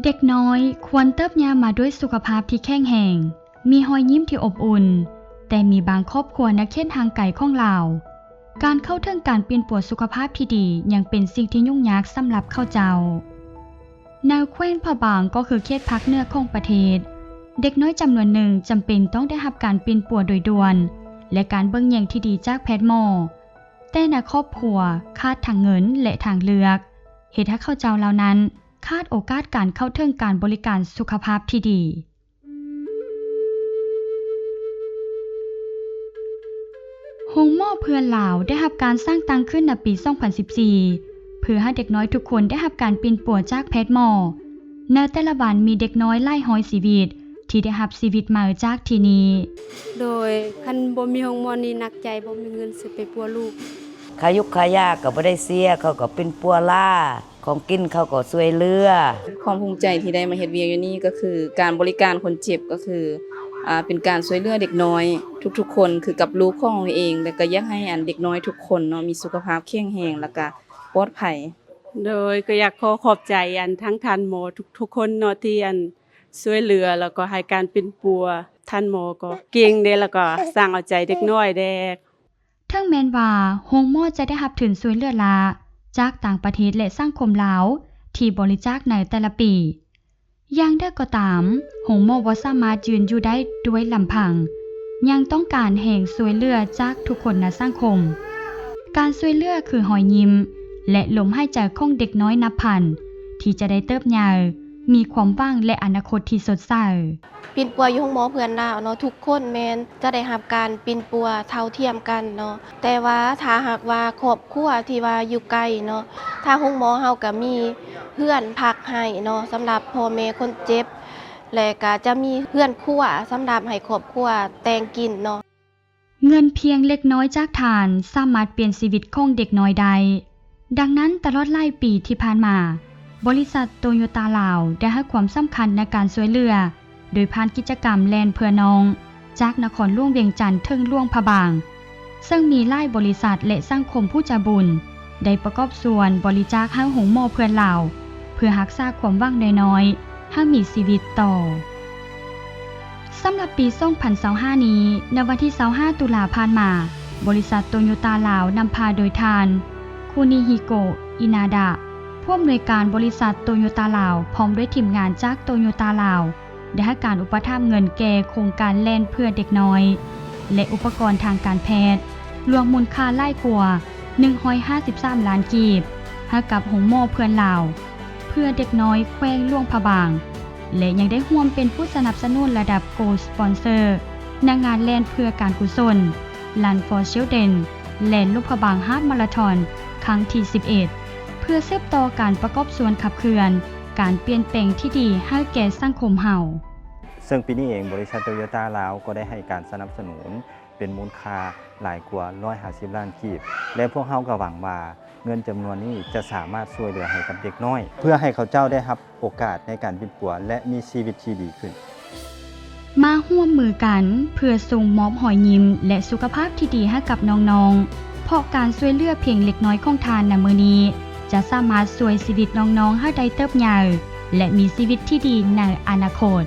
ເດັກນ້ອຍຄວນເຕີບໃຫຍ່ມາດ້ວຍສຸຂະພາບທີ່ແຂງແຮງ, ມີຮອຍຍິ້ມທີ່ອົບອຸ່ນ, ແຕ່ມີບາງຄອບຄົວໃນເຂດຫ່າງໄກຂອງລາວ, ການເຂົ້າເຖິງການປິ່ນປົວສຸຂະພາບທີ່ດີຍັງເປັນສິ່ງທີ່ຫຍຸ້ງຍາກສຳລັບເຂົາເຈົ້າ. ໃນແຂວງພະບາງ ກໍຄືເຂດພາກເໜືອຂອງປະເທດ, ເດັກນ້ອຍຈຳນວນໜຶ່ງຈຳເປັນຕ້ອງໄດ້ຮັບການປິ່ນປົວໂດຍດ່ວນ ແລະ ການເບິ່ງແຍງທີ່ດີຈາກແພດໝໍ, ແຕ່ໃນຄອບຄົວຂາດທັງເງິນ ແລະ ທາງເລືອກ, ເຮັດໃຫ້ເຂົາເຈົ້າເຫຼົ່ານັ້ນຂາດໂອກາດການເຂົ້າເຖິງການບໍລິການສຸຂະພາບທີ່ດີ. ໂຮງໝໍເພື່ອນລາວໄດ້ຮັບການສ້າງຕັ້ງຂຶ້ນໃນປີສອງພັນສິບສີ່ ເພື່ອໃຫ້ເດັກນ້ອຍທຸກຄົນໄດ້ຮັບການປິ່ນປົວຈາກແພດໝໍ. ໃນແຕ່ລະວັນມີເດັກນ້ອຍຫຼາຍຮ້ອຍຊີວິດທີ່ໄດ້ຮັບຊີວິດໃໝ່ຈາກທີ່ນີ້. ໂດຍ ຄັນບໍ່ມີໂຮງໝໍນີ້ໜັກໃຈ ບໍ່ມີເງິນຊື້ໄປປົວລູກ. ຄ່າຢຸກຄ່າຢາກໍບໍ່ໄດ້ເສຍ, ເຂົາກໍປິ່ນປົວຫຼ້າ. ຂອງກິນເຂົາກໍຊ່ວຍເຫຼືອ. ຄວາມພູມໃຈທີ່ໄດ້ມາເຮັດວຽກຢູ່ນີ້ກໍຄືການບໍລິການຄົນເຈັບ, ກໍຄື ອ່າ ເປັນການຊ່ວຍເຫຼືອເດັກນ້ອຍທຸກໆຄົນ ຄືກັບລູກຂອງເຮົາເອງ, ແລະ ກໍຢາກໃຫ້ ອັນ ເດັກນ້ອຍທຸກຄົນເນາະ ມີສຸຂະພາບແຂງແຮງ ແລ້ວກໍປອດໄພ. ໂດຍ ກໍຢາກຂໍຂອບໃຈ ອັນ ທັງທ່ານໝໍທຸກໆຄົນເນາະ ທີ່ ອັນ ຊ່ວຍເຫຼືອ ແລ້ວກໍໃຫ້ການປິ່ນປົວ. ທ່ານໝໍກໍເກັ່ງເດ້ ແລ້ວກໍຊ່າງເອົາໃຈເດັກນ້ອຍແດ່. ເຖິງແມ່ນວ່າໂຮງໝໍຈະໄດ້ຮັບທຶນຊ່ວຍເຫຼືອລ້າຈາກຕ່າງປະເທດ ແລະ ສັງຄົມລາວທີ່ບໍລິຈາກໃນແຕ່ລະປີ, ຢ່າງໃດກໍຕາມ, ໂຮງໝໍບໍ່ສາມາດຢືນຢູ່ໄດ້ດ້ວຍລຳພັງ, ຍັງຕ້ອງການແຮງຊ່ວຍເຫຼືອຈາກທຸກຄົນໃນສັງຄົມ. ການຊ່ວຍເຫຼືອຄືຮອຍຍິ້ມ ແລະ ລົມຫາຍໃຈຂອງເດັກນ້ອຍນັບພັນ ທີ່ຈະໄດ້ເຕີບໃຫຍ່, ມີຄວາມຫວັງ ແລະ ອະນາຄົດທີ່ສົດໃສ. ປິ່ນປົວຢູ່ໂຮງໝໍເພື່ອນລາວເນາະ ທຸກຄົນແມ່ນຈະໄດ້ຮັບການປິ່ນປົວເທົ່າທຽມກັນເນາະ, ແຕ່ວ່າຖ້າຫາກວ່າຄອບຄົວທີ່ວ່າຢູ່ໄກເນາະ ທາງໂຮງໝໍເຮົາກໍມີເຮືອນພັກໃຫ້ເນາະ ສຳລັບພໍ່ແມ່ຄົນເຈັບ ແລະ ກໍຈະມີເຮືອນຄົວສຳລັບໃຫ້ຄອບຄົວແຕ່ງກິນເນາະ. ເງິນພຽງເລັກນ້ອຍຈາກທ່ານສາມາດປ່ຽນຊີວິດຂອງເດັກນ້ອຍໄດ້. ດັ່ງນັ້ນ, ຕະຫຼອດຫຼາຍປີທີ່ຜ່ານມາ, ບໍລິສັດໂຕໂຍຕ້າລາວໄດ້ໃຫ້ຄວາມສຳຄັນໃນການຊ່ວຍເຫຼືອ ໂດຍຜ່ານກິດຈະກຳແລ່ນເພື່ອນ້ອງຈາກນະຄອນຫຼວງວຽງຈັນເຖິງຫຼວງພະບາງ, ເຊິ່ງມີຫຼາຍບໍລິສັດ ແລະ ສັງຄົມຜູ້ໃຈບຸນ ໄດ້ປະກອບສ່ວນບໍລິຈາກໃຫ້ໂຮງໝໍເພື່ອນລາວ ເພື່ອຮັກສາຄວາມຫວັງນ້ອຍໆໃຫ້ມີຊີວິດຕໍ່. ສຳລັບປີສອງພັນຊາວຫ້ານີ້, ໃນວັນທີຊາວຫ້າຕຸລາຜ່ານມາ, ບໍລິສັດໂຕໂຍຕ້າລາວນຳພາໂດຍທ່ານ ຄູນິຮິໂກະ ອິນາດະ, ຜູ້ອຳນວຍການບໍລິສັດໂຕໂຍຕ້າລາວ ພ້ອມດ້ວຍທີມງານຈາກໂຕໂຍຕ້າລາວ ໄດ້ໃຫ້ການອຸປະຖຳເງິນແກ່ໂຄງການແລ່ນເພື່ອເດັກນ້ອຍ ແລະ ອຸປະກອນທາງການແພດ ລວມມູນຄ່າຫຼາຍກວ່າໜຶ່ງຮ້ອຍຫ້າສິບສາມລ້ານກີບ ໃຫ້ກັບໂຮງໝໍເພື່ອນລາວ ເພື່ອເດັກນ້ອຍແຂວງຫຼວງພະບາງ ແລະ ຍັງໄດ້ຮ່ວມເປັນຜູ້ສະໜັບສະໜູນລະດັບ Gold Sponsor ໃນງານແລ່ນເພື່ອການກຸສົນ Run for Children ແລ່ນຫຼວງພະບາງ Half Marathon ຄັ້ງທີສິບເອັດ ເພື່ອສືບຕໍ່ການປະກອບສ່ວນຂັບເຄື່ອນການປ່ຽນແປງທີ່ດີໃຫ້ແກ່ສັງຄົມເຮົາ. ເຊິ່ງປີນີ້ເອງ, ບໍລິສັດໂຕໂຍຕ້າລາວກໍໄດ້ໃຫ້ການສະໜັບສະໜູນເປັນມູນຄ່າຫຼາຍກວ່າຮ້ອຍຫ້າສິບລ້ານກີບ ແລະ ພວກເຮົາກໍຫວັງວ່າເງິນຈຳນວນນີ້ຈະສາມາດຊ່ວຍເຫຼືອໃຫ້ກັບເດັກນ້ອຍ ເພື່ອໃຫ້ເຂົາເຈົ້າໄດ້ຮັບໂອກາດໃນການປິ່ນປົວ ແລະ ມີຊີວິດທີ່ດີຂຶ້ນ. ມາຮ່ວມມືກັນເພື່ອສົ່ງມອບຮອຍຍິ້ມ ແລະ ສຸຂະພາບທີ່ດີໃຫ້ກັບນ້ອງໆ, ເພາະການຊ່ວຍເຫຼືອພຽງເລັກນ້ອຍຂອງທ່ານໃນມື້ນີ້ ຈະສາມາດຊ່ວຍຊີວິດນ້ອງໆໃຫ້ໄດ້ເຕີບໃຫຍ່ ແລະ ມີຊີວິດທີ່ດີໃນອະນາຄົດ.